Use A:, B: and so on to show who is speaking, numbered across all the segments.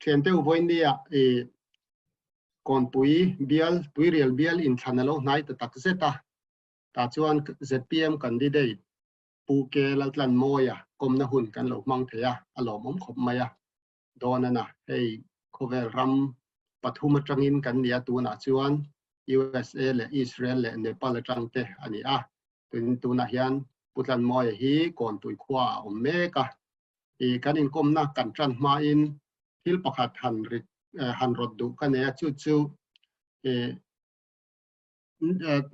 A: Thiante u vawinia i Kawnpui bial, Tuirial bial inthlan a lo hnai ta tak zet a. Tah chuan zpm candidate Pu Ke Laltlanmawia kawmna hun kan lo hmang thei a, a lawmawm khawp mai a. Dawn a na, hei khawvel ram pathum atangin kan ni a, tunah chuan USA leh Israel leh Nepal atang te a ni a. Tunah hian Pu Tlanmawia hi Kawntui khua ah a awm mek a. I kan inkawmna kan tan hmain thil pakhat han ri han rawt duh ka nei a, chu chu i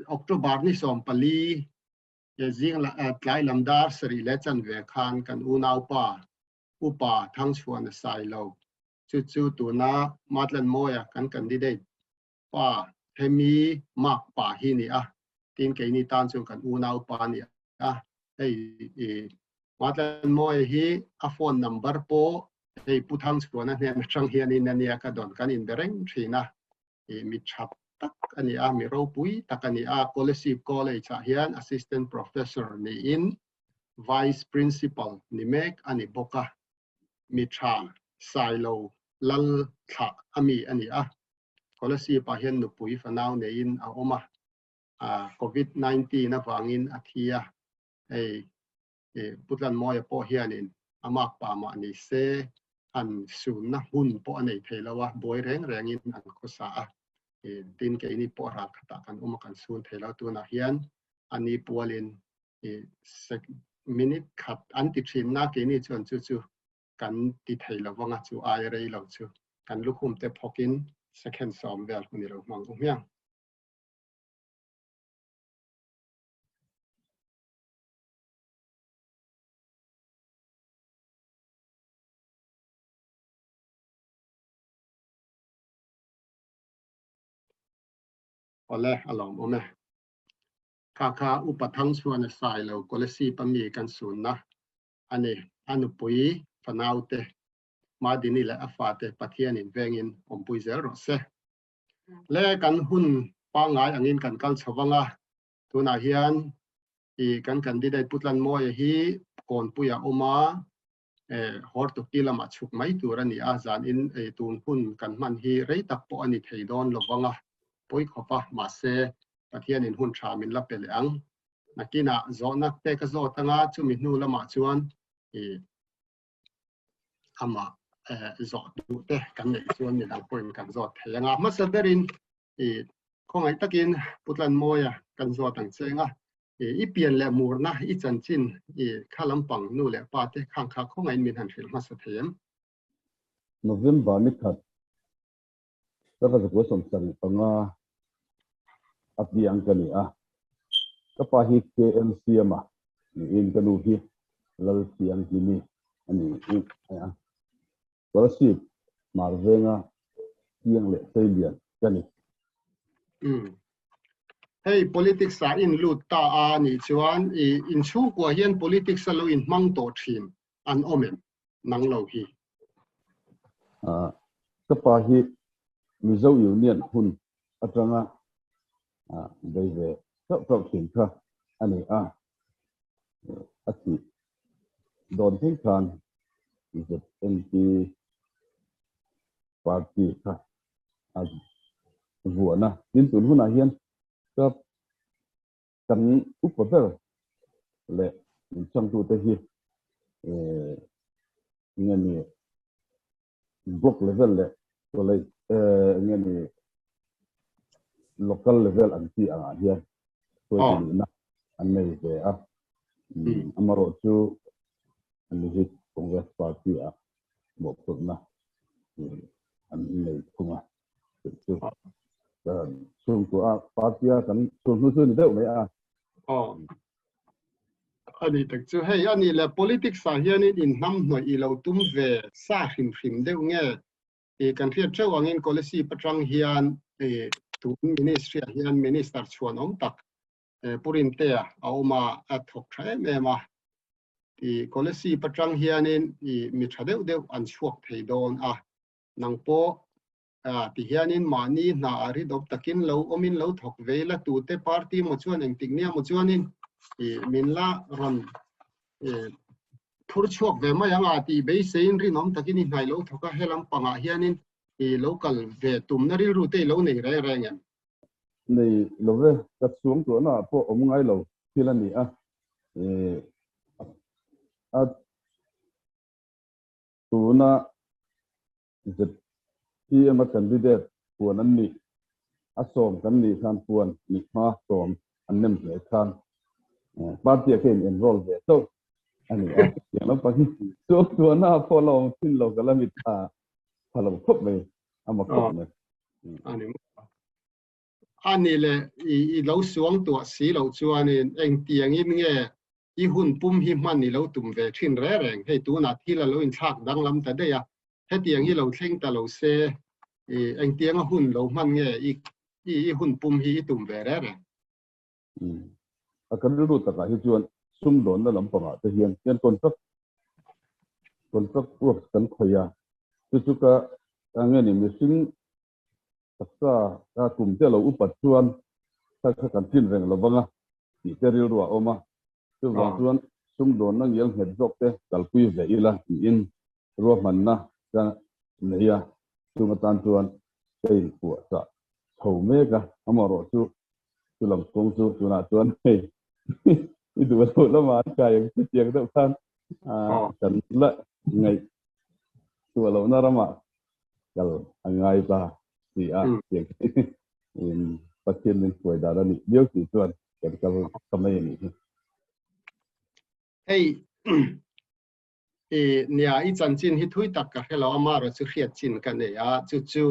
A: October ni 14 zing tlai lam dar sarih leh chanve khan kan unaupa Upa Thangchhuana Sailo, chu chu tuna Matlanmawia kan candidate pa hemi mark pa hi ni a, tin keini tan chuan kan unaupa a ni a, hei i Matlanmawia hi a phone number pawh hei Pu Thangchhuana hnen atang hianin a nia ka dawn kan inbe reng thin a, i mi tha tak a ni a, mi ropui tak a ni a, Kolasib College ah hian Assistant Professor niin Vice Principal ni mek a ni bawk a, mi tha Sailo Lal thlah a mi a ni a, Kolasib ah hian nupui fanau neiin a awm a, Covid 19 avangin a thi a, hei Pu Tlanmawia pawh hianin a makpa mah ni se han sunna hun pawh a nei thei lo a, buai reng rengin an khawsa a, tin keini pawh ral khatah kan awm a kan sun thei lo, tunah hian a ni pualin minute khat an ti thin na keini chuan chu chu kan ti thei lo vanga chu ai rei lo chu kan lukhum te phawkin second 10 vel hun i lo hmang u hmiang. Awle a lawmawm e. Kha kha Upa Thangchhuana Sailo Kolasib a mi kan sunna a ni. A nupui fanaute Madini leh a fate Pathianin vengin awmpui zel rawh se. Le kan hun pangngai angin kan kal chho vang a, tunah hian i kan candidate Pu Tlanmawia hi Kawnpuia awm a, Hortuki lamah chhuk mai tur a ni a, zanin tun hun kan hman hi rei tak pawh a ni thei dawn lo vang a, pawi khawp a, mahse Pathianin hun tha min la pe leh ang. Nakinah zawhna te ka zawt anga chumi hnu lamah chuan i amah zawh duh te kan neih chuan midang pawhin kan zawt thei anga. Hmasa berin i khawngaih takin Pu Tlanmawia kan zawt ang che anga i pian leh murna i chanchin i kha lampang nu leh pa te khang kha khawngaihin min han hrilh hmasa thei em?
B: November ni khat ka va zakua 75 a piang ka ni a, ka pa hi KLCM a niin ka nu hi Lalthianghlimi a ni a, Scholarship hmar venga piang leh seilian ka ni.
A: Umm. Hei politics ah in lut ta a nih chuan i inchhungkua hian politics a lo in hmang tawh thin an awm em? Nang lo hi.
B: Ah, ka pa hi Mizo Union hun atanga ah bei ve chauh chauh thin kha a ni a. A thih dawn thleng khan ZNP party kha a vuan a. Tin, tun hunah hian ka kan upa ber leh min changtute hi nge ni block level leh college nge ni local level an tih angah hian hruaitu nihna an nei ve a. Amarawh chu an hi Congress party ah mawhphurhna an nei thung a. Chu chu chhungkua party a kan chhunghnu chu ni deuh mai a.
A: A ni tak chu hei a ni le politics ah hianin in hnam hnawih i lo tum ve sa hrim hrim deuh nge i kan hriat theuh angin Kolasib atang hian i tun ministry ah hian minister chhuan awm tak Pu Rintea a awm a, a thawk tha em em a. I Kolasib atang hianin i mi tha deuh deuh an chhuak thei dawn a, nang pawh ti hianin mahni hna ah ridawp takin lo awmin lo thawk ve ila tute party maw chuan engtik nia maw chuanin i min la rawn i Phur chhuak ve mai ang a tih beiseiin rinawm takin i hnaih lo thawk a, helam pangah hianin i lo kal ve tumna rilru te i lo nei reng reng em?
B: Nei lo ve, ka chhuang tuahna ah pawh awm ngai lo thil a ni a, a tuna ZPM a candidate puan an nih a sawm kan nih khan puan nih hma sawm an nem hle khan party a ka in enroll ve chauh a ni a, tiang lampang hi chuang chuan a pawh la awm thin lo ka la mit tha tha lo khawp mai a ma khawp mai.
A: Ani ani le i lo suang tuah si lo chuanin engtiangin nge I hun pum hi hman i lo tum ve thin reng reng. Hei tunah thil a lo inthlak danglam ta daih a, hetiang hi lo thleng ta lo se, i engtianga hun lo hman nge i i hun pum hi i tum ve reng reng?
B: Umm. A kan rilru takah hi chuan sumdawnna lampangah te hian hian contract contract works kan khawih a, chu chu ka nge ni mihring Taksa ka kum te lo upat chuan kha kha kan tlin reng lo vang a tih te rilru a awm a, chuvang chuan sumdawnna ngial nghet zawk te kalpui ve ila tiin ruahmanna ka nei a, chung atan chuan ka inpuahchah chho mek a, amaherawh chu chu lam kawng chu tunah chuan hei i duh loh lamah an kai ang che tiang deuh khan kan la ngaih Chhuah lohna ramah kal a ngai ta ti a tiang in Pathian min hruai dan a nih viau tih chuan kan kal ta mai a nih hi.
A: Hei i nia i chanchin hi thui tak ka hre lo a, amaherawh chu hriat chin ka nei a, chu chu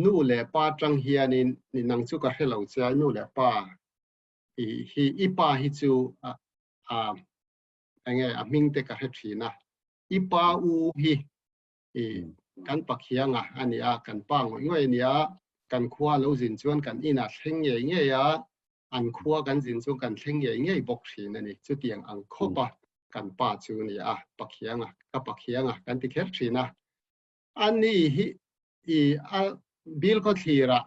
A: nu leh pa tang hianin ni nang chu ka hre lo che a, nu leh pa i hi i pa hi chu a a enge a hming te ka hre thin a, i pa u hi i kan Pakhianga a ni a, kan pa ngawih ngawih a ni a, kan khua lo zin chuan kan inah thleng ngei ngei a, an khua kan zin chuan kan thleng ngei ngei bawk thin a ni. Chutiang ang khawp a kan pa chu a ni a, Pakhianga, ka Pakhianga kan ti kher thin a. A ni hi i a bil khawthlirah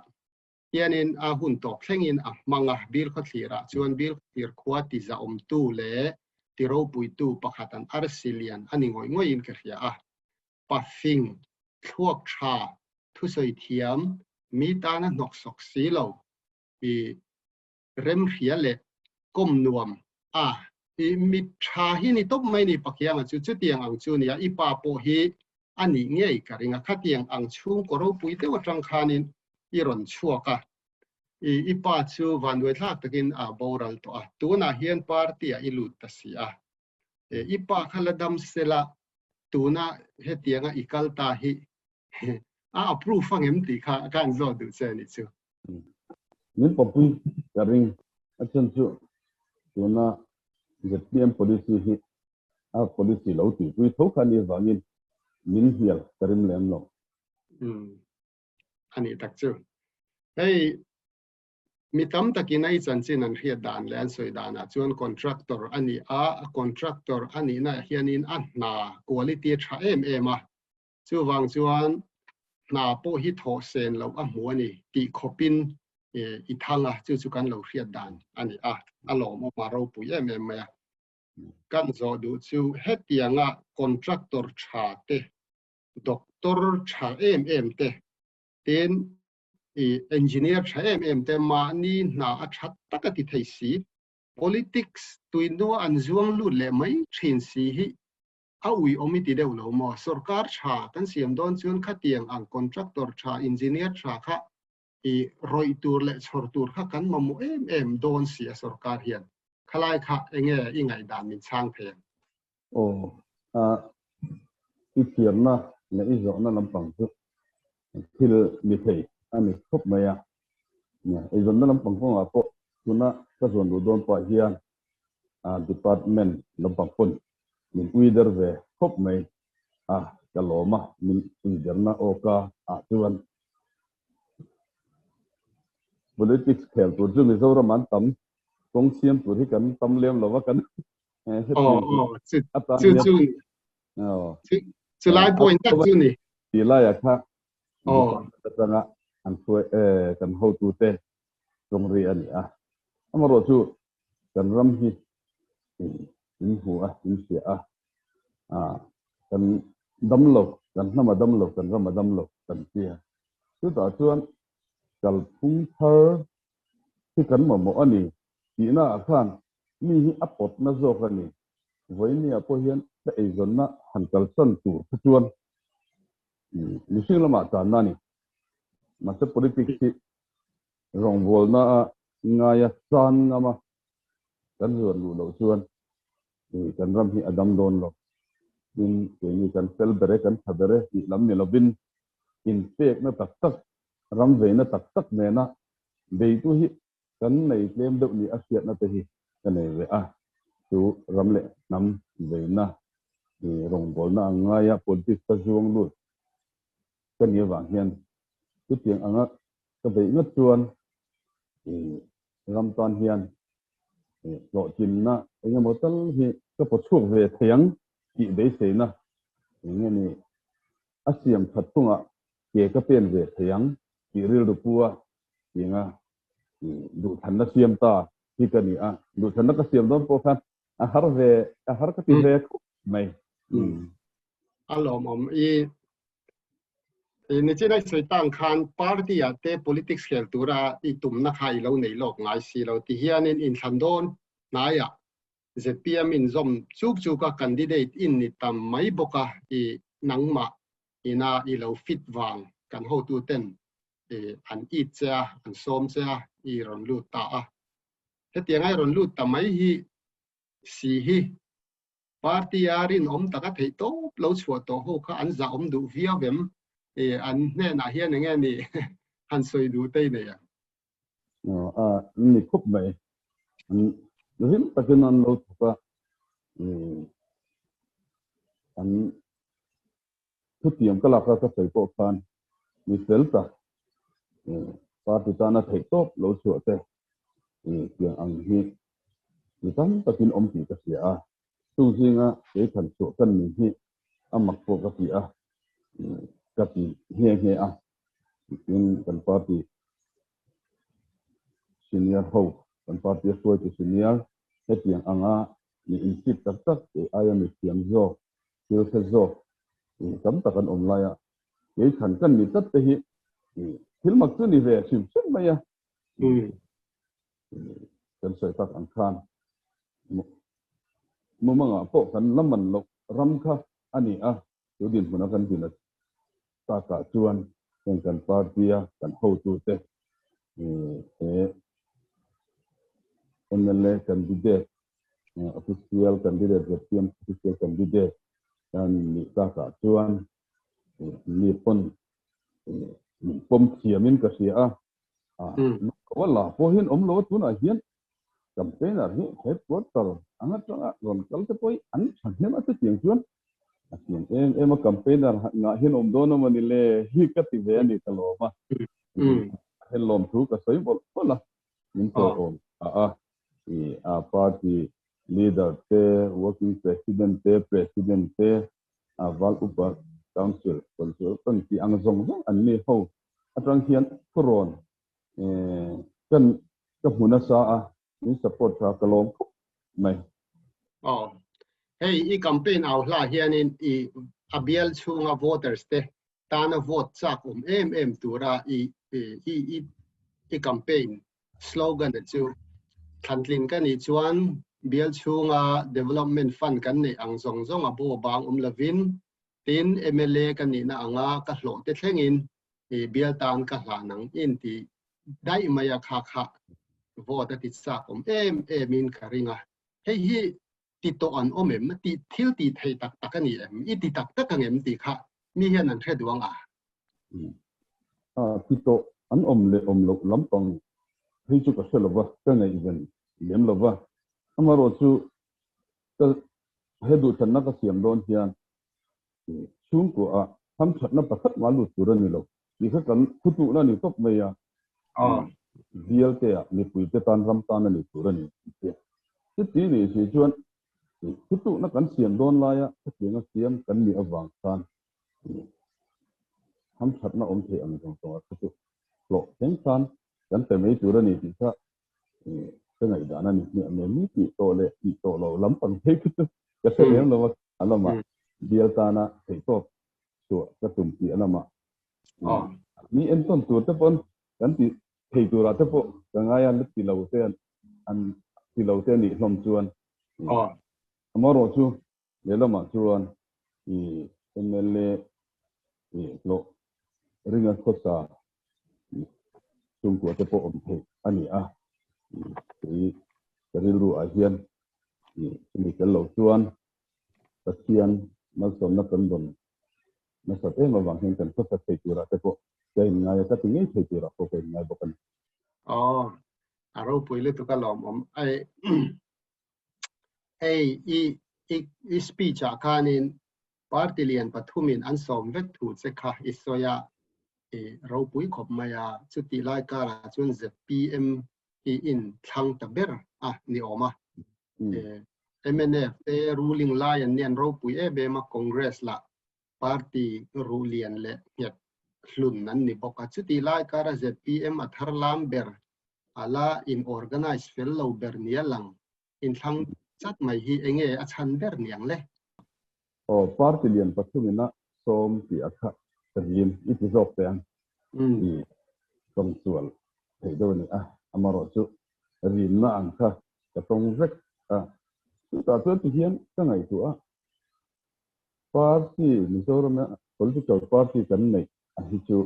A: hianin a hun tawp thlengin a hmang a, bil khawthlirah chuan bil khawthlir khua ti zahawmtu leh ti ropuitu pakhat an arsi lian a ni ngawih ngawihin ka hria a. Pafing, thluak tha, thusawi thiam, mi tana hnawksawk si lo, i remhria leh kawm nuam a, i mi tha hi ni tawp mai ni Pakhianga chu chutiang ang chu nia, i pa pawh hi a nih ngei ka ring a, khatiang ang chhungkaw ropui deuh atang khanin i rawn chhuak a, i i pa chu vanduaithlak takin a boral tawh a, tunah hian party ah i lut ta si a, i pa kha la dam sela tuna hetianga i kal ta hi a approve angem tih kha ka han zawt duh che a nih chu.
B: Min pawpui ka ring a chhan chu tuna zpm policy hi a policy lo tihpui tho kha ni vangin min hnial ka rim lem lo.
A: Umm a nih tak chu. Hei mi tam takin a i chanchin an hriat dan leh an sawi danah chuan contractor a ni a, a contractor a nihna hianin a hna quality a tha em em a, Chuvang chuan hna pawh hi thawh sen loh a hmu a ni tih khawpin i thang a, chu chu kan lo hriat dan a ni a, a lawmawm a ropui em em mai a. Kan zawh duh chu hetianga contractor tha te, doctor tha em em te, tin i engineer tha em em te mahni hna a tha tak a ti thei si, politics tuinua an zuang lut leh mai thin si hi A ui awm i ti deuh lo maw? Sorkar tha kan siam dawn chuan khatiang ang contractor tha, engineer tha kha i rawih tur leh chhawr tur kha kan mamawh em em dawn si a sorkar hian. Khalai kha enge i ngaihdan min chhang thei ang?
B: Aw, a i thiamna leh i zawhna lampang chu thil ni thei a ni khawp mai a. Eizawnna lampang kawngah pawh tuna ka zuan duh dawn pah hian department lampang pawn min ui der ve khawp mai a, ka lawm a, min ui derna awka ah chuan politics khel tur chu Mizoram an tam, kawng siam tur hi kan tam lem lo va kan
A: hetiang tur atan hian chu lai point tak chu ni.
B: Ti laiah kha department atanga an hruai kan hotute tawngri a ni a. Amaherawhchu kan ram hi in hmu a, in hria a. Kan dam lo, kan hnam a dam lo, kan ram a dam lo kan tia. Chutah chuan kalphung thar hi kan mamawh a ni tihna ah khan mi hi a pawtna zawk a ni. Vawinia pawh hian ka eizawnna han kalsan tur kha chuan mihring lamah tanna a ni. Mahse politics hi rawngbawlna a ngaia tan ngam a, kan zuan luh loh chuan kan ram hi a dam dawn lo. Tin, keini kan fel ber e, kan tha ber e tih lam ni lovin inpekna tak tak, ram veina tak tak nena beitu hi kan nei tlem deuh ni a hriatna te hi ka nei ve a. Chu ram leh hnam veina rawngbawlna ang ngaia politics ka zuang lut ka ni avang hian chutiang anga ka beih ngat chuan ram tan hian hlawhtlinna eng emaw tal hi ka paw chhuak ve thei ang tih beiseina eng nge ni a siam that chungah ke ka pen ve thei ang tih rilru pu a tinga duhthlanna siam ta hi ka ni a, duhthlanna ka siam dawn pawh khan a har ve a har ka ti ve khawp mai.
A: A lawmawm i Nichin a sawi tang khan party ah te politics khel tura i tumna kha i lo nei lawk ngai si lo ti hianin inthlan dawn hnaiah zpm in zawm chuk chuk a candidate in ni tam mai bawk a i nangmah ina i lo fit vang kan hotu ten an it che a an sawm che a i rawn lut ta a. Hetiang a i rawn lut ta mai hi si hi Party a rinawm taka theih tawp lo chhuah tawh ho kha an zah awm duh viau em? An hnenah hian enge ni han sawi duh te i nei ang?
B: A ni khup mai. An rim takin an lo thawk a, an thutiam ka lak a ka sawi pawh khan mi fel tak party tana theih tawp lo chhuah te tiang ang hi mi tam takin awm tih ka hria a, chung zinga kei than chhuah kan ni hi a mak pawh ka ti a, ka ti nghe nghe a, tin kan party senior ho, kan party a hruaitu senior hetiang anga mi insip tak tak kei aia mi thiam zawk thil hre zawk tam tak an awm lai a, kei thlan kan ni tlat te hi thil mak chu ni ve hrim hrim mai a. Kan sawi tak ang khan mumangah pawh kan la man loh ram kha a ni a, chu dinhmuna kan din a takah chuan heng kan party a kan hotute he mla candidate official candidate zpm official candidate kan nih takah chuan mi pawn min pawm thiamin ka hria a. A la pawh hian awm lo a tunah hian campaigner hi headquarter ang atanga rawn kal te pawh hi an tha hnem a chutiang chuan a chiang em em a campaigner ngah hian awm dawn a mawni le hi ka ti ve a ni ka lawm a. He lawm thu ka sawi mawlh mawlh a min sawi awm a a a party leader te working president te president te a val upa council consultant tih ang zawng zawng an ni ho atang hian thurawn kan ka hmu nasa a min support tha ka lawm khawp mai.
A: Aw hei i campaign au hla hianin i a bial chhunga voters te tana vote chak awm em em tura i i i i campaign slogan chu thlantlin ka nih chuan bial chhunga development fund kan neih ang zawng zawng a bo bang awm lovin tin MLA ka nihna anga ka hlawh te thlengin i bial tan ka hlan ang in ti daih mai a kha kha vote a ti chak awm em em in ka ring a. Hei hi ti tawh an awm em? Ti thil ti thei tak tak a ni em? I ti tak tak ang em tih kha mi hian an hre duh ang a.
B: Ti tawh an awm leh awm loh lampang phei chu ka hre lo va, ka ngaihven lem lo va. Amaherawhchu ka he duhthlanna ka siam dawn hian chhungkua ah hamthatna pakhat mah lut tur a ni lo tih kha kan thutuhna a ni tawp mai a. Bial te ah mipui te tan ram tan a ni tur a ni tih te. Chuti nih si chuan thutuhna kan siam dawn laia khatianga siam kan nih avang khan hamthatna awm thei ang zawng zawng ah kha chu hlawh thleng khan kan pe mai tur a ni tih kha ka ngaihdan a ni hmiah mai. Mi tih tawh leh tih tawh lo lampang phei khi chu ka hre lem lo a, a lamah. Bial tana theihtawp chhuah ka tum tih a lamah mi entawn tur te pawn kan ti thei turah te pawh ka ngai a, la ti lo te an ti lo te a nih hlawm chuan amaherawh chu lehlamah chuan i mla hlawh ringa khawsa chhungkua te pawh awm theih a ni a, kei ka rilru ah hian chumi tel lo chuan Pathian malsawmna kan rawn nasat em avang hian kan khawsak thei turah te pawh ka inngai a, ka ti ngei thei turah pawh ka inngai bawk a ni.
A: Aw, a ropui lutuk a lawmawm. Ei, hei i i i speech ah khanin party lian pathumin an sawm vek thu che kha i sawi a, i ropui khawp mai a, chutih lai karah chuan ZPM hi in thlang ta ber a ni awm a. MNF te ruling lai an nian ropui em em a, Congress lah party ruhlian leh nghet hlun an ni bawk a. Chutih lai kara ZPM a thar lam ber ala in organize fel lo ber nia lang inthlang chat mai hi enge a chhan ber niang le?
B: Aw, party lian pathumina sawm tih a kha ka rim i ti zawk teh ang. I tawng sual theih deuh a ni a, amaherawh chu rimna ang kha ka tawng vek a. Chutah chuan ti hian ka ngaihtuah a, party Mizorama political party kan neih a hi chu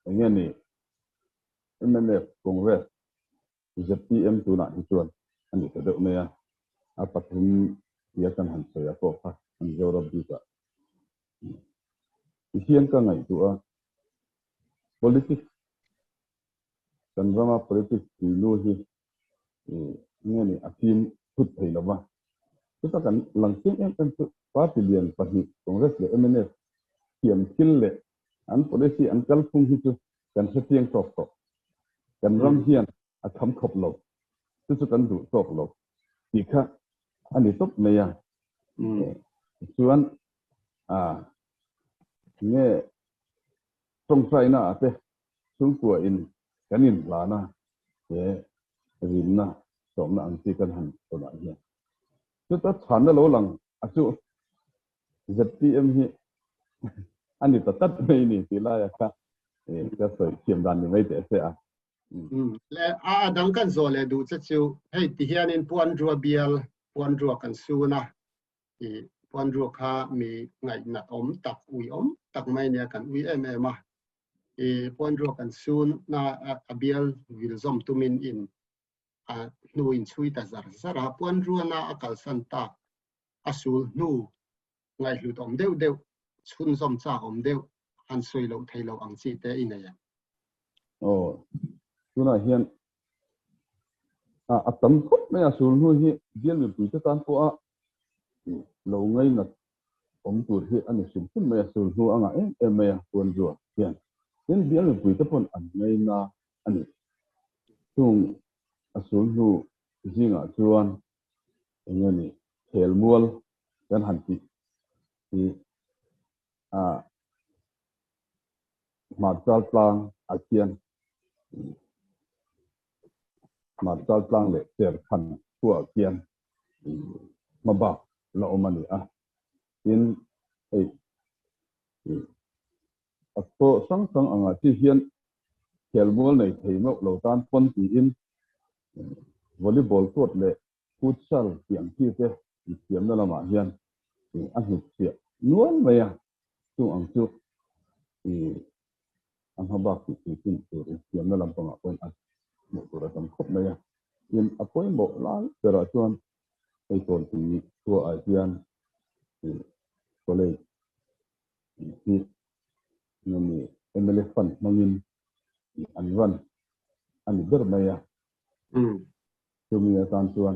B: enge ni mnf, Congress, ZPM tunah hi chuan a ni ta deuh mai a, a pathum tia kan han sawi a pawh kha Mizoram bikah ti hian ka ngaihtuah a, politics kan rama politics tuilu hi nge ni a fim thut thei lo va, chuta kan lang chiang em em chu party lian pahnih Congress leh mnf thiam thil leh an policy an kalphung hi chu kan hre chiang tawk tawh. Kan ram hian a kham khawp lo, chu chu kan duh tawk lo tih kha a ni tawp mai a. Chuan nge tawngtaina ah te chhungkua in kan inhlan a, he rinna sawmna ang chi kan han tawnah hian chuta chhanna lo lang a chu ZPM hi a ni ta tlat mai ni tih laia kha ka sawi thiam dan ni mai teh se a.
A: Le a dang kan zawh leh duh che chu hei ti hianin Puanrua bial Puanrua kan sun a, i Puanrua kha mi ngaihnat awm tak ui awm tak mai nia kan ui em em a. I Puanrua kan sun na a bial vil zawm tumin in a hnu in chhui ta zar zar a, Puanrua na a kalsan tak a sul hnu ngaihhlut awm deuh deuh, chhunzawm chak awm deuh, han sawi loh thei loh ang chi te i nei em?
B: Aw, tunah hian a tam khawp mai a, sul hnu hi bial mipui te tan pawha lo ngainat awm tur hi a ni hrim hrim mai a, sul hnu a ngah em em mai a, Puanzua hian. Tin, bial mipui te pawn an ngaina a ni. Chung a sul hnu zingah chuan eng nge ni khelmual kan han tih hi a hmarchal tlang ah khian hmarchal tlang leh cherkhan khuaah khian hmabak la awm a ni a, tin hei a thaw hrang hrang angah chi hian khelmual nei thei meuh lo tan pawn tiin volleyball court leh futsal tih ang chi te inthiamna lamah hian a hnutchhiah nual mai a, chung ang chu a hmabak tih puitlin tur inthiamna lampangah pawhin a hmuh tur a tam khawp mai a. Tin, a pawimawh lai berah chuan hei Tawnpui khuaah hian college hi engemaw mla fund hmangin an run a ni ber mai a. Chumi atan chuan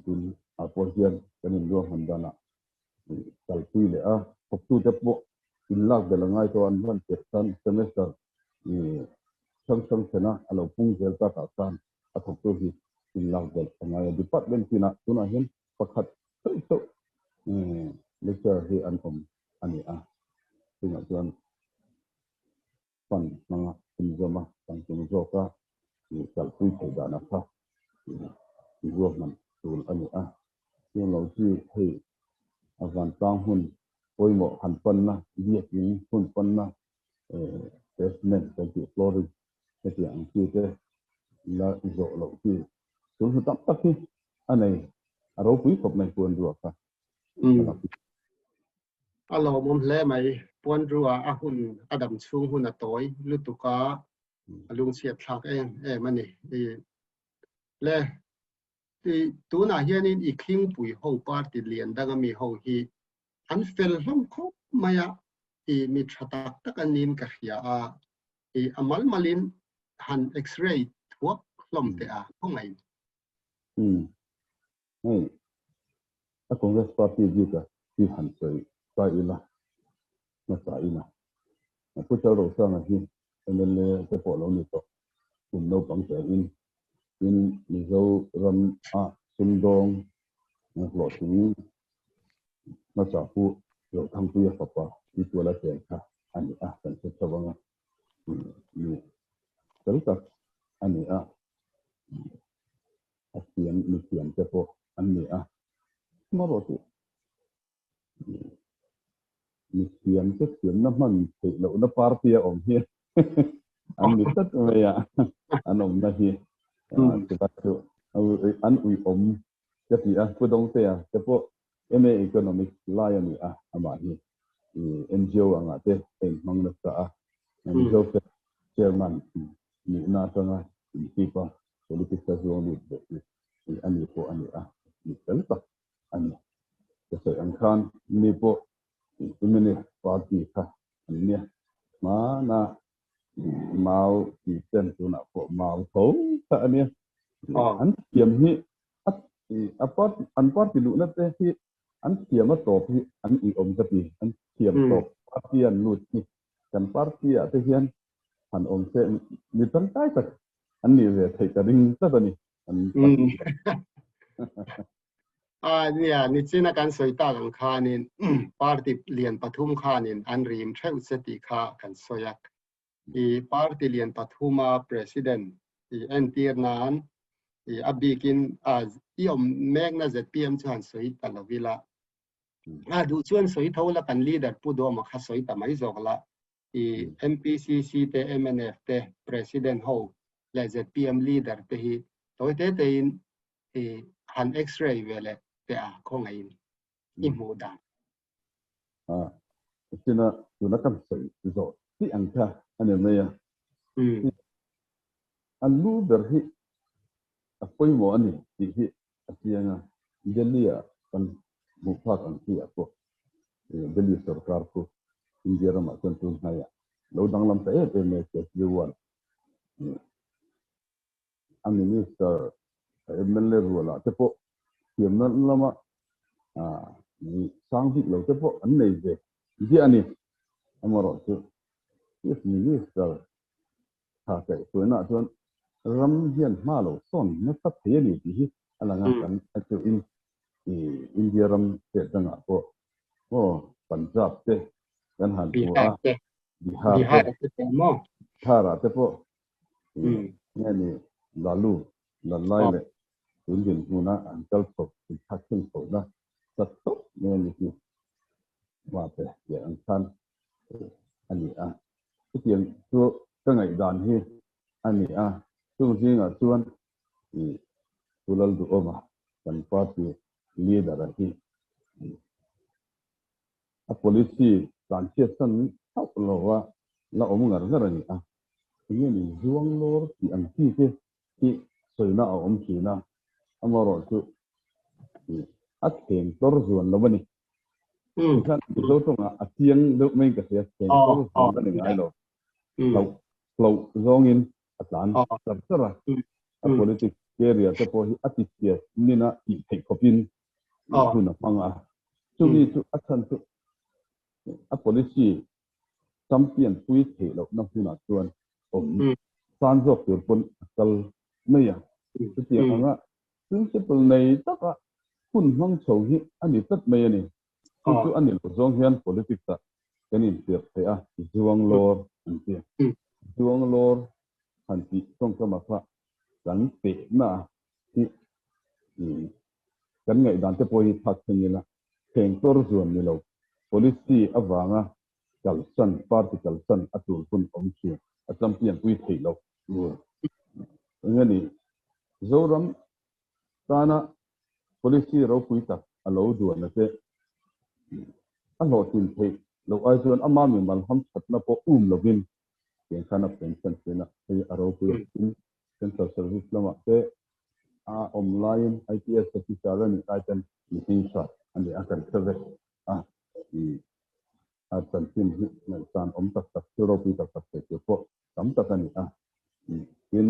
B: tun ah pawh hian kan inruahman danah kalpui leh a, thawktute pawh inlak belh a ngai tawh a, an run tirh khan semester hrang hrang thlen a, a lo pung zel takah khan a thawktu hi inlak belh a ngai a. Department tinah tunah hian pakhat chauh chauh lecturer hi an awm a ni a, chungah chuan fund hmanga inzawm a, tangtum zawka kalpui theih dan a kha ruahman tul a ni a. Chung lo chi hei A vantlang hun pawimawh han panna, biakin hun panna, pavement kan tih flooring hetiang ang chi te la zawh loh chi sul hnu tam tak hi a nei a ropui khawp mai puan ruah kha a lak.
A: A lawmawm hle mai, puan ruah a hun a dam chhung hun a tawi lutuk a, a lungchhiat thlak em em a ni. Le tunah hianin i khingpui ho party lian danga mi ho hi an fel hlawm khawp mai a, i mi tha tak tak an niin ka hria a, i a mal malin han x-ray thuak hlawm teh a, khawngaih.
B: Umm. Hei, a Congress party bik a hi han sawi ta ila, hmasa ila. Pu Chalrosanga hi mla te pawh lo ni tawh, kum naupang tengin tin Mizoram a sumdawng hlawhtling hmasa Pu Zothangpuia fapa Pi Tuala chen kha a ni a, kan hre chho ang a, mi fel tak a ni a, a thiam mi thiam te pawh an ni a, hmarawh chu Mi thiam te thiamna hman theih lohna party a awm hi an ni tlat mai a, an awmna hi chuvang chu an uiawm ka ti a, Pu Dawngtea te pawh MA Economics lai a ni a, amah hi NGO angah te a inhmang nasa a, Mizo Fed Chairman nihna atanga inhip a politics a zuang lut ve hi a ni pawh a ni a, mi fel tak a ni. Ka sawi ang khan mi pawh Communist Party kha an nia. Hmana Mao tih ten tunah pawh Mao tho kha a nia. An thiam hi a party an party luhna te hi an thiam a tawp hi an uiawm ka ti. An thiam tawp party an lut hi kan party ah te hian han awm se mi tangkai tak an nih ve theih ka ring tlat a ni. An party
A: A nia, nichina kan sawi tak ang khanin party lian pathum khanin an rim theuh che tih kha kan sawi a. I party lian pathuma president i entir nan i a bikin a i awm mekna ZPM chu han sawi ta lo ila. A duh chuan sawi tho la kan leader Pu Duhawma kha sawi ta mai zawk la. I MPCC te mnf te president ho leh ZPM leader te hi tawi te tein i han x-ray ve leh teh a khawngaihin i hmuh dan.
B: A china tuna kan sawi zawh tih ang kha a ni mai a. An lu ber hi a pawimawh a ni tih hi a chiang a. Delhi ah kan hmuh phak ang chi ah pawh Delhi sorkar chu India ramah chuan tun hnaiah lo danglam ta em em mai Kejriwal a minister mla rualah te pawh thiamna lama sang bik lo te pawh an nei ve ziah a ni. Amaherawhchu chief minister tha kaih hruainaah chuan ram hian hma lo sawn nasa thei a ni tih hi a lang a, kan chuin India ram state dangah pawh aw Punjab te kan han hmu a, Bihar te, Bihar-ah te pawh Nge ni Lalu Lalai leh tun dinhmuna an kal chho inthlak thleng chhohna chat tawp nge ni hi mate tih ang khan a ni a. Chutiang chu ka ngaihdan hi a ni a, chung zingah chuan Pu Lalduhawma kan party leader-a hi a policy tlanchhiatsan hauh lova la awm ngar ngar a ni a. Enge ni zuang lawr tih ang chi te hi sawina a awm thin a, amaherawh chu a thleng tlawr zuan lo a ni. Tikhan Mizo tawngah a chiang deuh maiin ka hria, thleng tlawr zuan a ni ngai lo. Hlauh hlauh zawngin a tlan char char a, a politics career te pawh hi a ti chhiat nina tih theih khawpin hun a hmang a. Chumi chu a chhan chu a policy champion pui theih lohna hmunah chuan awm san zawk tur pawn a kal mai a. Chutiang anga principle nei taka hun hmang chho hi a ni tlat mai a ni. Chu chu a ni lo zawng hian politics ah kan infiah theih a, zuang lawr an ti. Zuang lawr han tih tawngkam ah kha kan pehna hi kan ngaihdan te pawh hi thlak thleng ila. Thengtawr zuan ni lo, policy avanga kalsan, party kalsan a tul hun awm thin, a champion pui theih loh tur. Eng a ni? Zoram tana policy ropui tak a lo duan a che. A hlawhtlin theih loh ai chuan ama mimal hamthatna pawh um lovin tiang khan a pension thin a, hei a ropui a tin Central Service lamah te a awm laiin IPS officer a nih lai ten mihring hrat a ni a, kan hre vek a, a chanchin hi ngaihsan awm tak tak thil ropui tak tak thei tur pawh tam tak a ni a, tin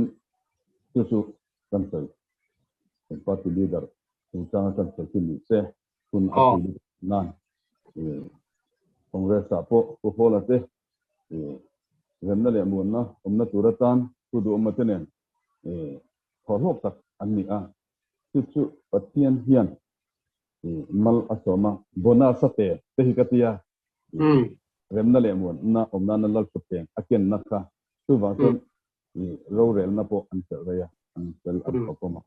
B: chu chu kan sawi kan party leader chungchanga kan sawi chu ni se hun a pui lutuk nan Congress ah pawh Pu Hawla te remna leh muanna awmna tur atan thu duhawma te nen thawhlawk tak an ni a, chu chu Pathian hian mal a sawm a, bonus a pe te hi ka ti a, remna leh muanna awm nana lalthuthleng a kenna kha chuvang chuan rorelna pawh an chelh rei a, an fel an thawkawm a.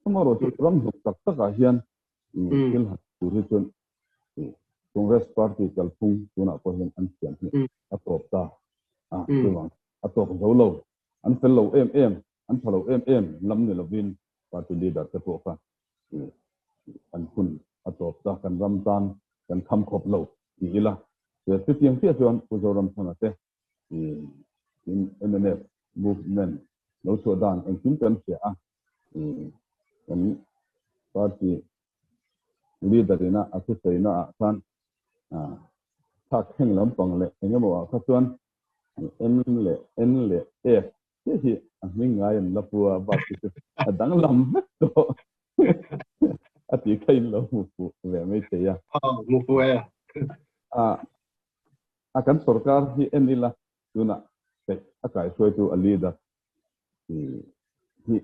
B: Amaherawhchu ram hluk tak takah hian thil han tur hi chuan Congress party kalphung tunah pawh hian an thiam hi a tawp ta a, chuvang a tawk zo lo, an fel lo em em, an tha lo em em lam ni lovin party leader te pawh kha an hun a tawp ta, kan ram tan kan kham khawp lo ti ila, chutiang chiah chuan Pu Zoramthanga te mnf movement lo chhuah dan engkim kan hria a, kan party leader ina a thusawi na ah khan thlak thleng lampang leh eng emaw ah kha chuan M leh N leh F chiah hi a hming ngai an la pu a, bak hi chu a danglam vek tawh a tih kha in lo hmu fuh ve mai thei a.
A: Hmu fuh e.
B: A kan sorkar hi en ila tunah peih a kaihruaitu a leader hi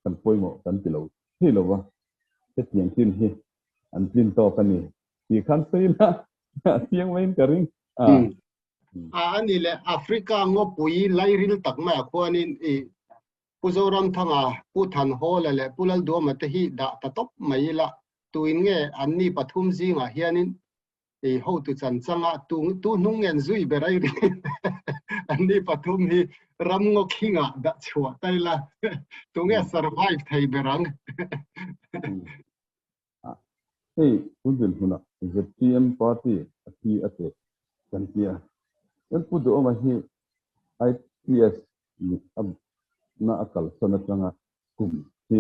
B: kan pawimawh kan ti lo thei lo va, hetiang chin hi an tlin tawk a ni tih khan sawi ila a chiang maiin ka ring a.
A: A ani leh Africa ngawpui lairil tak maiah khuanin i Pu Zoramthanga, Pu Thanhawla leh Pu Lalduama te hi dah ta tawp mai ila tuin nge anni pathum zingah hianin I hotu chan changa tu tu hnung ngen zui ber ai ri anni pathum hi ram ngaw khinga dah chhuah ta ila tunge survive thei ber ang.
B: Hei tun dinhmunah ZPM party a thi a teh kan ti a, chuan Pu Duhawma hi IPS nih a na a kalsan atanga kum hi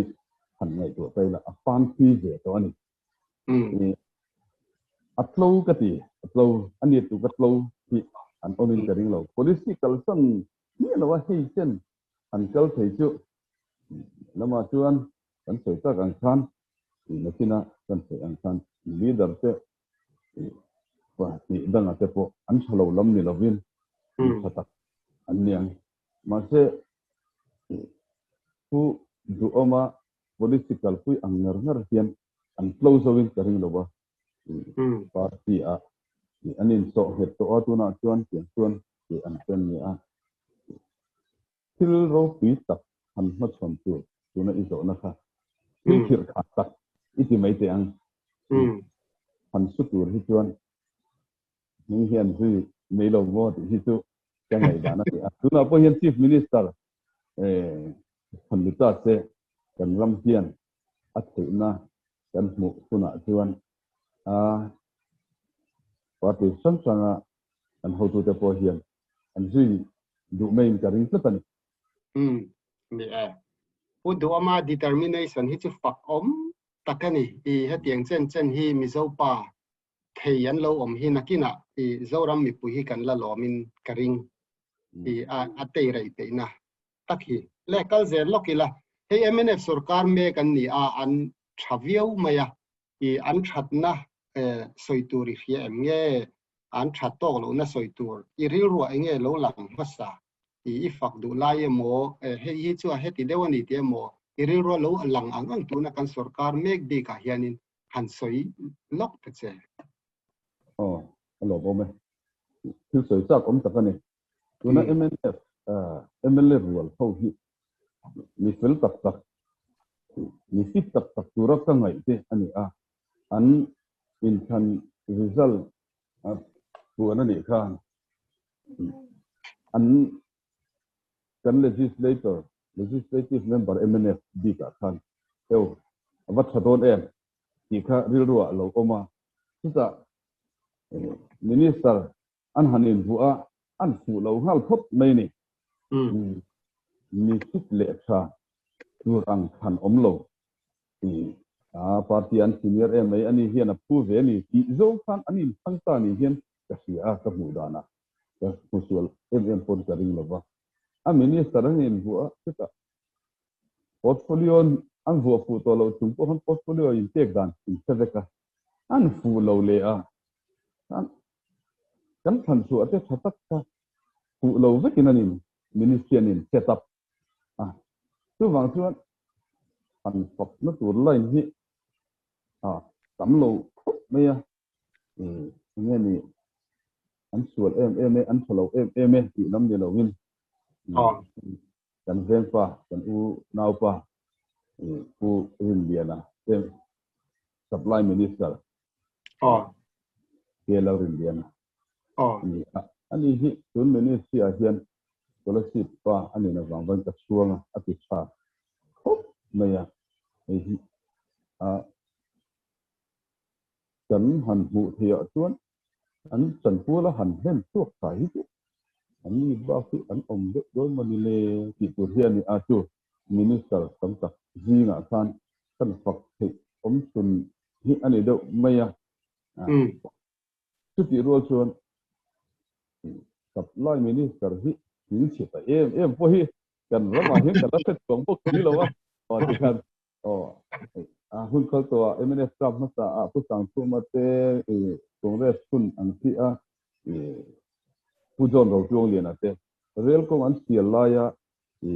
B: han ngaihtuah ta ila a fan thui ve tawh a ni. A tlo ka ti, a tlo, a ni tuk a tlo hi an awmin ka ring lo. Policy kalsan miah lo a hei chen an kal thei chu lamah chuan kan sawi tak ang khan nakina kan sawi ang khan leader te pahnih danga te pawh an tha lo lam ni lovin an tha tak an niang. Mahse Pu Duhawma Policy kalpui ang ngar ngar hian an tlo zoin ka ring lo a, party ah an insawh nghet tawh a, tunah chuan tiang chuan tih an pen ni a. Thil ropui tak han hmachhawn tur tuna i zawhna kha thil khirh kha tak i ti mai teh ang. Han su tur hi chuan hming hian zui mai lo maw tih hi chu ka ngaihdan a ni a. Tunah pawh hian Chief Minister Thanlu ta che kan ram hian a theihna kan hmuh hunah chuan a party hrang hranga kan hotute pawh hian an zui duh maiin ka ring tlat a ni.
A: Umm ni e. Pu Duhama determination hi chu fak awm tak a ni. I hetiang chen chen hi Mizo pa thei an lo awm hi nakinah i Zoram mipui hi kan la lawmin ka ring i a a tei rei peihna tak hi. Le kal zel lawk ila, hei mnf sorkar mek an ni a, an tha viau mai a, i an thatna sawi tur i hria em nge, an that tawk lohna sawi tur i rilruah enge lo lang hmasa i i fak duh lai emaw, hei hi chu a heti deuh a ni tih emaw i rilrua lo lang ang ang tuna kan sorkar mek bikah hianin han sawi lawk ta che.
B: Aw, a lawmawm e. Thil sawi chak awm tak a ni. Tuna mnf mla rual ho hi mi fel tak tak, mi fit tak tak tura ka ngaih te a ni a. An inthlan Result puan a nih khan an kan legislator, legislative member mnf bikah khan heu a va tha dawn em tih kha rilru ah a lo awm a. Chutah minister an han invuah a, an fuh lo nghal phawt mai a ni. Mi fit leh tha tur ang khan awm lo. A party an senior em mai, ani hian a phu ve a ni tih zawng khan an inthlang ta ni hian ka hria a, ka hmuh danah ka hmu sual em em pawn ka ring lo va. A minister an invuah a, chutah portfolio an vuah fuh tawh loh chung pawh khan portfolio inpek dan in hre vek a, an fuh lo leh a. Kan thlan chhuah te tha tak kha fuh lo vekin an in ministry an in set up a, chuvang chuan han fakna tur line hi a tam lo khawp mai a, enge ni an sual em em e, an tha lo em em e tih lam ni loin kan vengpa, kan u naupa Pu Rinliana te Supply Minister KL Rinliana a ni a. Ani hi tun ministry ah hian scholarship pa a nih avang vain ka chhuang a, a ti tha khawp mai a. Hei hi a kan han hmuh theih ah chuan an chanpual a han hlen chhuak tha hi chu an ni bak hi an awm deuh dawn maw ni le tih tur hi a ni a. Chu Minister tam tak zingah khan kan fak theih awm chhun hi a ni deuh mai a. Chutih rual chuan Supply Minister hi thil chhe ta em em pawh hi kan ramah hian kan la hre chuang bawk si lo a. Aw tikhan aw a hun kal tawhah mnf term hmasa ah Pu Sangchhuma te Congress hun ang chi a Pu John Rotuangliana te rel kawng an sial laia i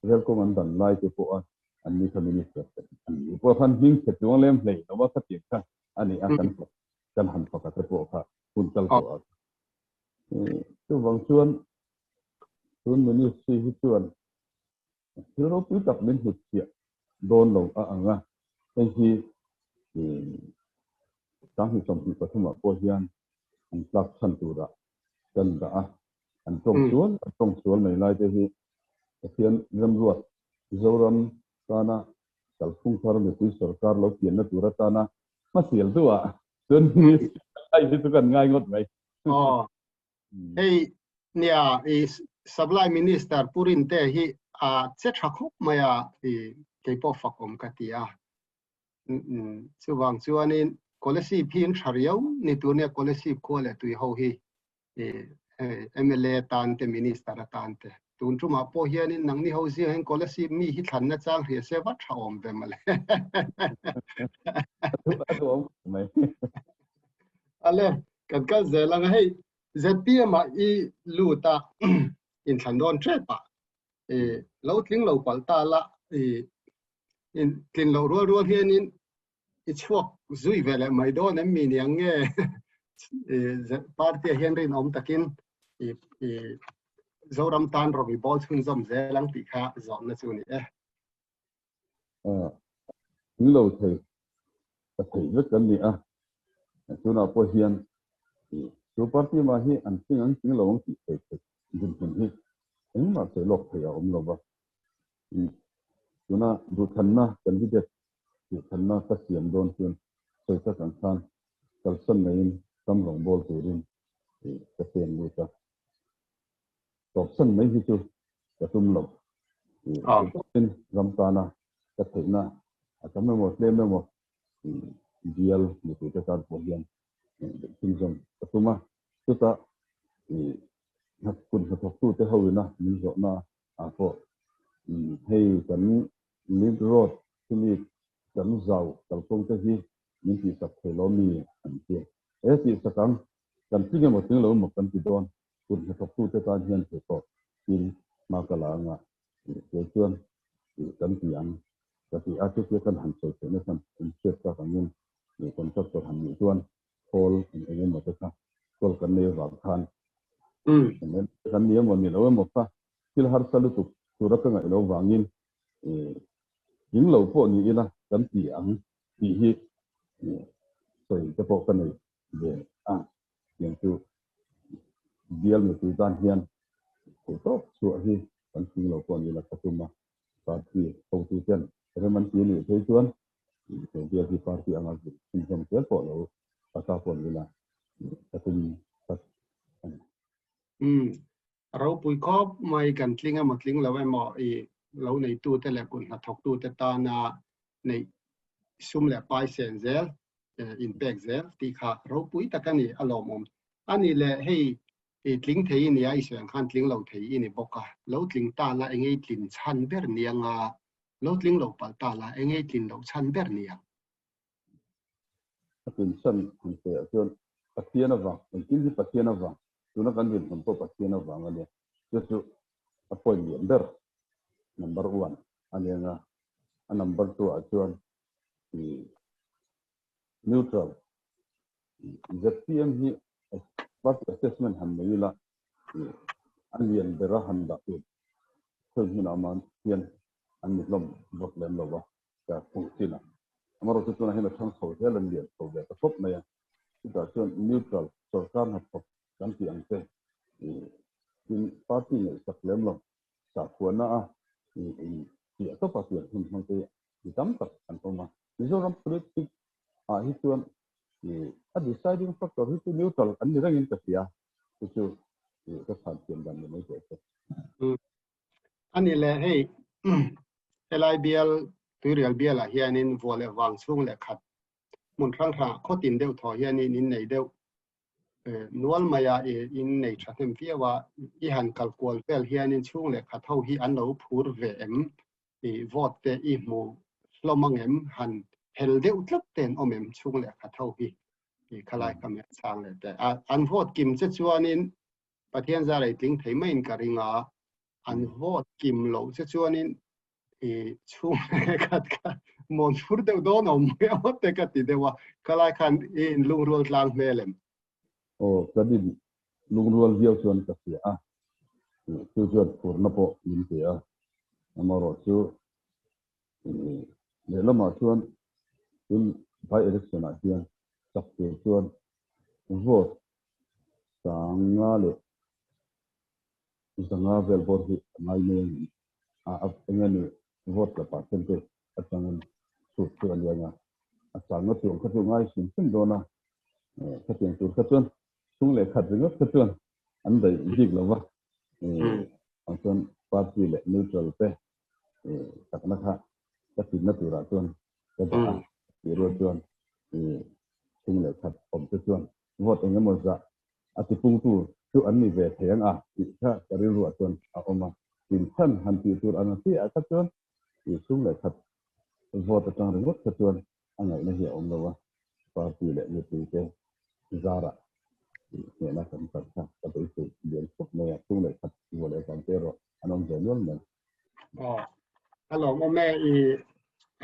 B: rel kawng an dan lai te pawh a an ni kha minister te an ni pawh khan hming chhe chuang lem hlei lo a khatiang kha a ni a kan kan han faka te pawh kha hun kal tawh a chuvang chuan tun ministry hi chuan thil ropui tak min hnut chhiah dawn lo a ang a hei hi 2023 ah pawh hian an tlak chhan turah kan dah a, an tawng sual an tawng sual mai lai te hi Pathian remruat Zoram tana kalphung thar mipui sorkar lo pianna tur atana hmasial duah chuan ai hi chu kan ngai ngawt mai.
A: Aw, hei nia i supply minister Pu Rinte hi a che tha khawp mai a, i keipawh fak awm ka ti a. Chuvang chuanin Kolasib hi an tha riau ni tur nia Kolasib khua leh tui ho hi MLA tan te Minister atan te tun tumah pawh hianin nangni ho zing hian Kolasib mi hi thlanna chang hria se va tha awm ve mawle. Ale kan kal zel ang hei ZPM ah i lut a inthlan dawn tep a lo tling lo palh ta la i in tlin loh rual rual hianin i chhuak zui ve leh mai dawn em mi niang nge party ah hian rinawm takin i i Zoram tan rawng i bawl chhunzawm zel ang tih kha zawhna chu a ni e.
B: In lo thei ka thei vek kan ni a, tunah pawh hian chu party mah hi an tling ang tling lo ang tih thei thei dinhmun hi engmah sawi lawk thei a awm lo va. Tuna duhthanna candidate duhthanna ka siam dawn chuan sawi tak ang khan kalsan neiin ram rawngbâwl turin ka pen lut a. Tawpsan mai hi chu ka tum lo. Tawpin ram tana ka theihna a tam emaw tlem emaw bial mipuite tan pawh hian chhunzawm ka tum a. Chutah kut hnathawktute hoina min zawhna ah pawh hei kan link road chumi kan zau kalkawng te hi min tihsak thei lo mi an ti. He tihsak ang kan tling emaw tling lo emaw kan ti dawn kut hnathawktu te tan hian thei tawh tin hma ka la anga kei chuan kan ti ang ka ti a chutia kan han sawi theihna chuan in hriat tak angin contractor han nih chuan khawl eng eng emaw te kha kawl kan nei avang khan kan ni emaw ni lo emaw kha thil harsa lutuk tura ka ngaih lo vangin tling lo pawh ni ila kan ti ang tih hi sawi ka pawh ka nei ve a, tiang chu bial mipui tan hian theih tawp chhuah hi kan thing lo pawh ni la ka tum a, party hotu ten rem an ti a nih phei chuan he bial hi party anga zir chhunzawm zel pawh lo pata pawh ni la ka tum tlat a ni.
A: Umm, ropui khawp mai kan tling emaw tling lo emaw i lo neitute leh kut hnathawktute tana neih sum leh pai sen zel inpek zel tih kha ropui tak a ni a lawmawm a ni le hei i tling thei i nia i sawi ang khan tling lo thei i ni bawk a lo tling ta la enge i tlin chhan ber ni anga lo tling lo palh ta la enge i tlin loh chhan ber ni ang.
B: A tlin chhan han sawi ah chuan Pathian avang engkim hi Pathian avang tuna kan rinhlawm pawh Pathian avang a nia chu chu a point lian ber number one a ni anga a number two ah chuan i neutral ZPM hi party assessment han nei ila a lian bera han dah tur khawi hmunah mah hian an ni hlawm vak lem lo va ka hmuh chin a. Amaherawhchu tunah hian a thang chho zel an lian chho ve ta khawp mai a. Chutah chuan neutral sorkar hnathawk kan tih ang te tin party ngaihsak lem lo Sakhuana a in piah tawp a pian hun hmang te mi tam tak an awm a. Mizoram politics ah hi chuan a deciding factor hi chu neutral an ni rengin ka hria. Chu chu ka chhan thiam dan ni mai teh se.
A: A ni le, hei helai bial Tuirial bialah hianin vua leh vang chhung leh khat hmun hrang hrangah khawtin deuh thaw hianin in nei deuh nual maia in nei tha hnem viau a, i han kal kual vel hianin chhung leh khat ho hi an lo phur ve em? I vote te i hmu hlawm ang em? Han hel deuh tlat te an awm em chhung leh khat ho hi? I khalai kha mi a chang leh teh a. An vote kim che chuanin Pathian zar ei tling thei maiin ka ring a, an vote kim loh che chuanin i chhung leh khat kha mawn phur deuh dawn awm mai a te ka ti deuh a, khalai khan i in lungrual tlang hmel em?
B: Aw, ka din lungrual viau chuan ka hria a, chu chuan phurna pawh min pe a, amaherawh chu lehlamah chuan tun by election ah hian chak tur chuan vote sanga leh zanga vel bawr hi a ngai mai ang a, eng nge ni vote tla percentage atangin chhut chu a lian a, a changna chuang kha chu ngai hrim hrim dawn a, khatiang tur kha chuan chhung leh khat ringawt kha chuan an daih bik lo va, ang chuan party leh neutral te takna kha ka tinna turah chuan ka dah a, tih rual chuan chhung leh khat awm te chuan vote eng emaw zah a tipungtu chu an ni ve thei ang a tih kha ka rilruah chuan a awm a. Tinchhan han tih tur ang chiah kha chuan tih chhung leh khat vote atang ringawt kha chuan a ngaihna hi a awm lo a, party leh mipuite zarah tih hnehna kan chan kha ka beisei lian khawp mai a, chhung leh khat vuah leh vang te erawh an awm ve nual mai.
A: Aw, a lawmawm e. I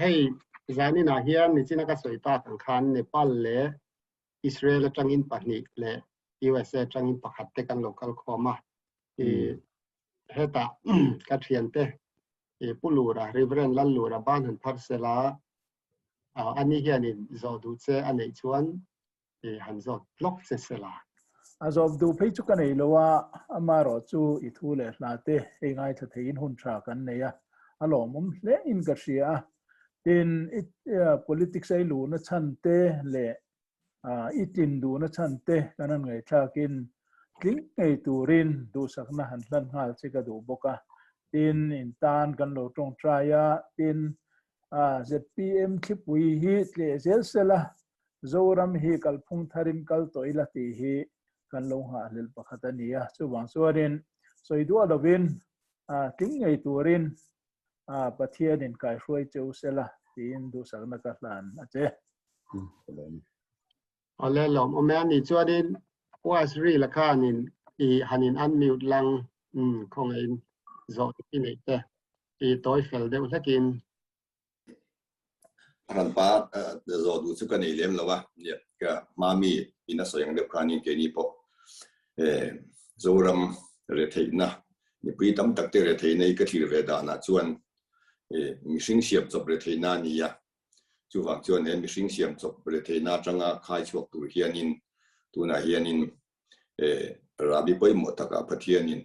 A: hei zaninah hian nichina ka sawi tak ang khan Nepal leh Israel atangin pahnih leh USA atangin pakhat te kan lo kal khawm a. I hetah ka thiante i Pu Lura, Reverend Lal Lura ban han phar sela, ani hianin zawh duh che a neih chuan i han zawt hlawk che sela.
C: A zawp duh phei chu ka nei lo a, amaherawh chu i thu leh hla te hei ngaithla theiin hun tha kan nei a, a lawmawm hle in ka hria a. Tin, i politics a i luhna chhan te leh i tlin duhna chhan te kan han ngaihthlakin tling ngei turin duhsakna han hlan nghal che ka duh bawk a. Tin, in tan kan lo tawngtai a, tin, ZPM thlipui hi tleh zel sela, Zoram hi kalphung tharin kal tawh ila tih hi kan lo nghahhlelh pakhat a ni a. Chuvang chuanin sawi duah lovin tling ngei turin Pathianin kaihruai che u sela tiin duhsakna ka hlan a che.
A: Awle lawm awm e ani chuanin was ri la khanin i hanin unmute lang khawngaihin zawh i neih te i tawi fel deuh hlekin.
D: Hranpa zawh duh chu ka nei lem lo a, ka hmami in a sawi ang deuh khanin keini pawh Zoram retheihna mipui tam tak te retheihna hi ka thlir ve danah chuan mihring siam chawp retheihna a ni a. Chuvang chuan he mihring siam chawp retheihna atanga khai chhuak tur hianin tunah hianin rahbi pawimawh takah Pathianin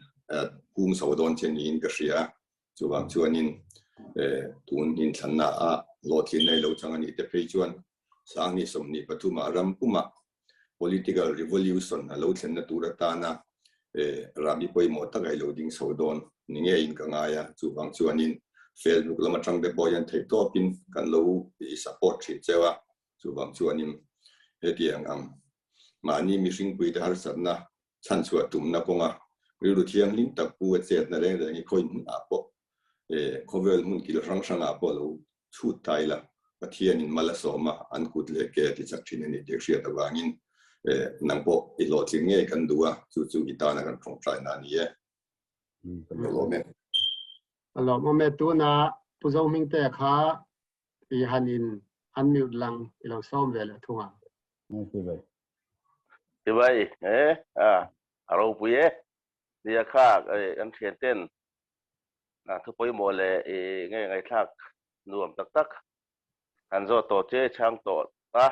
D: kung chho dawn che niin ka hria a. Chuvang chuanin tun inthlanna ah hlawhtlin nei lo chang a nih te phei chuan Sanghnih 23 ah ram pumah political revolution a lo thlenna tur atana rahbi pawimawh tak a i lo ding chho dawn ni ngeiin ka ngai a. Chuvang chuanin Facebook lam atang te pawh hian theihtawpin kan lo i support thin cheu a. Chuvang chuanin hetiang ang mahni mihringpuite harsatna chhanchhuah tumna kawnga rilru thianghlim tak pu a chetna reng reng hi khawi hmunah pawh khawvel hmun kil hrang hrangah pawh lo chhut ta ila Pathianin mal a sawm a, an kut leh ke a ti chak thin a ni tih hriat avangin nang pawh i hlawhtling ngei kan duh a, chu chu i tana kan tawngtaina a ni e. Ka lawm e.
A: Ka lawm e. Tuna Pu Zohmingtea kha i han in unmute lang i lo sawm ve leh thung ang.
E: Chibai e a a ropui e nia kha kan thian ten a thu pawimawh leh i nge ngaihthlak nuam tak tak han zawt tawh che chhang tawh ta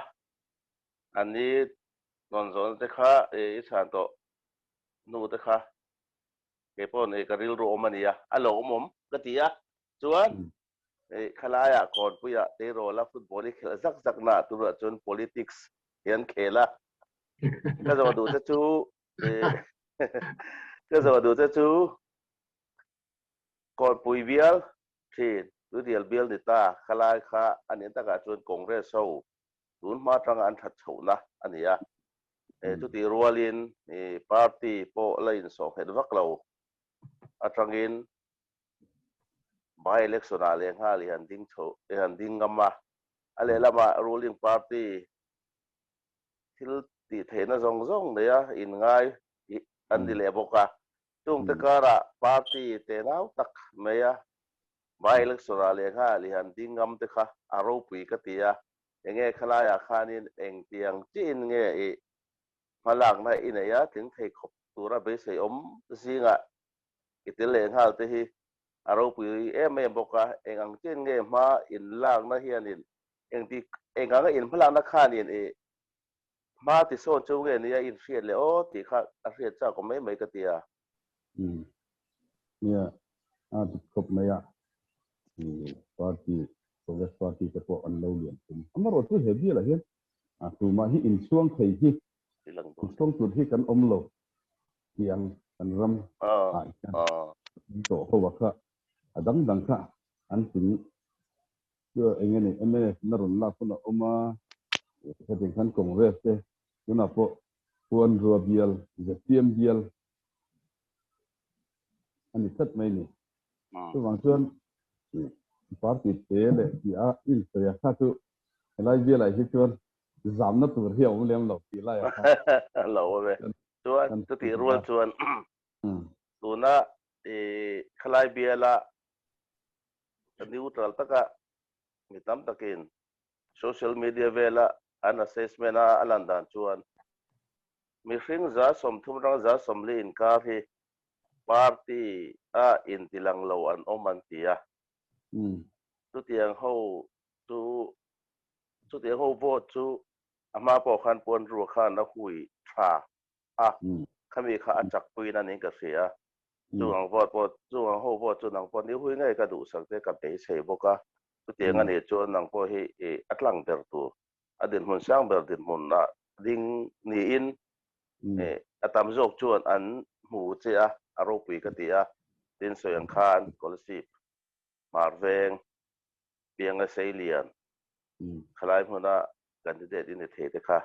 E: an ni rawn zawhna te kha i chhan tawh hnu te kha kei pawh i ka rilru awm a nia a lo awm awm ka ti a chuan Khalaiah Kawnpuiah teirawla football i khelh zak zak na turah chuan politics hi an khel a. Ka zawh duh che chu ka zawh duh che chu Kawnpui bial thin Tuirial bial ni ta khalai kha a nih takah chuan Congress ho tun hma atanga an that chhohna a ni a. Chutih rualin party pawh la insawhnghet vak lo atangin by election ah leh nghal i han ding chho i han ding ngam a, a lehlamah ruling party thil tih theihna zawng zawng neia inngai hi an ni leh bawk a, chungte karah party tenau tak maia by election ah leh nghal i han ding ngam te kha a ropui ka ti a, enge khalaiah khanin engtiang chiin nge i hmalakna i nei a tling thei khawp tura beisei awm zingah I tel leh nghal te hi a ropui em em bawk a, eng ang chen nge hma in lakna hianin engti eng anga in hmalakna khanin i hma ti sawn chu nge nia in hriat leh aw tih kha a hriat chak awm mai mai ka ti a.
B: Umm nia a dik khawp mai a, i party Congress party te pawh an lo lian tum. Amaherawhchu he bialah hian tumah hi inchhuang thei hi inchhuang tur hi kan awm lo. Tiang kan ram ah hian an tawh ho a kha a dang dang kha an tling chu eng nge ni mnf na rawn lak hun a awm a hetiang khan Congress te tunah pawh Puanrua bial zpm bial a ni tlat mai ni chuvang chuan party te leh tih a insawi a kha chu helai bialah hi chuan zamna tur hi a awm lem lo tih lai a kha.
E: Lo awm e. Chuan chutih rual chuan tuna i khalai biala neutral taka mi tam takin social media vela an assessment a a lan dan chuan mihring 30% rang 40% inkar hi party a intilang lo an awm an ti a. Chutiang ho chu chutiang ho vote chu a hma pawh khan puan rua khan a hui tha a, khami kha a chak puiin a niin ka hria. Chung ang vote pawh chung ang ho vote chu nang pawh ni hui ngei ka duhsak te ka beisei bawk a, chutiang a nih chuan nang pawh hi i a tlang ber tur a dinhmun sang ber dinhmun ah ding niin a tam zawk chuan an hmu che a, a ropui ka ti a, tin sawi ang khan scholarship Hmarveng Pianga Seilian khalai hmuna candidate i ni thei te kha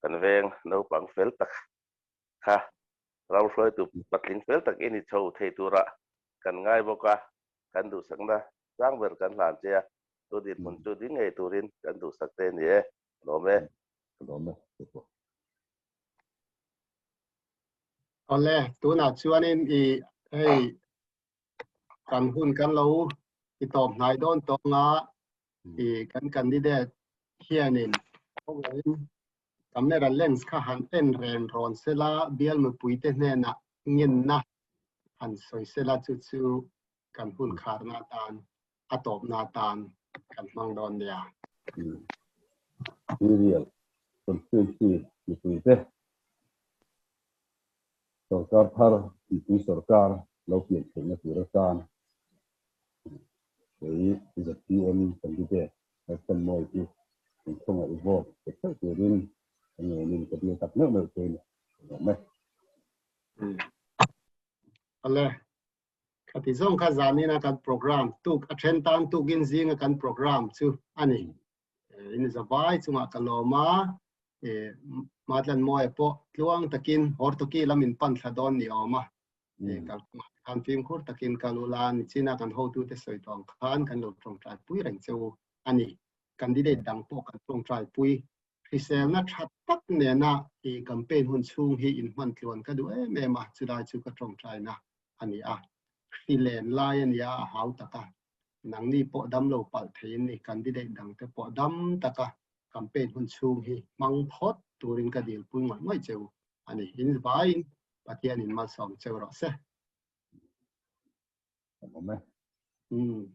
E: kan veng naupang fel tak kha ram hruaitu patling fel tak i ni chho thei tura kan ngai bawk a, kan duhsakna sang ber kan hlan che a, chu dinhmun chu ding ngei turin kan duhsak te a ni e, lawm e.
B: Lawm e.
A: Awle, tunah chuanin i hei kan hun kan lo ti tawp hnai dawn tawng a i kan candidate hianin khawngaihin camera lens kha han en ren rawn sela bial mipuite hnenah ngenna han sawi sela chu chu kan hun kharna atan a tawpna atan kan hmang dawn nia.
B: Tuirial constituency mipuite sorkar thar mipui sorkar lo pian theihna tur atan kei zpm candidate Lalthanmawii hi min khawngaih vote pe theuh turin ka ngenin ka dil tak meuh meuh che a ni. Ka lawm e.
A: Awle, Khati zawng kha zanina kan program tuk a then tan tukin zinga kan program chu a ni. In zavai chungah ka lawm a, Matlan Mawia pawh tluang takin Hortoki lam in pan thla dawn ni awm a. Kalkawngah te khan fimkhur takin kal ula, nichina kan hotute sawi tawh ang khan kan lo tawngtai pui reng che u a ni. Candidate dang pawh kan tawngtai pui Hriselna tha tak nena i campaign hun chhung hi inhman tluan ka duh em em a, chulai chu ka tawngtaina a ni a. Hri len lai a nia a hau tak a, nangni pawh damlo palh theiin ni candidate dangte pawh dam taka campaign hun chhung hi hmang phawt turin ka dilpui ngawih ngawih cheu a ni. In vaiin Pathianin malsawm cheu rawh se.
B: Awm e.
A: Umm.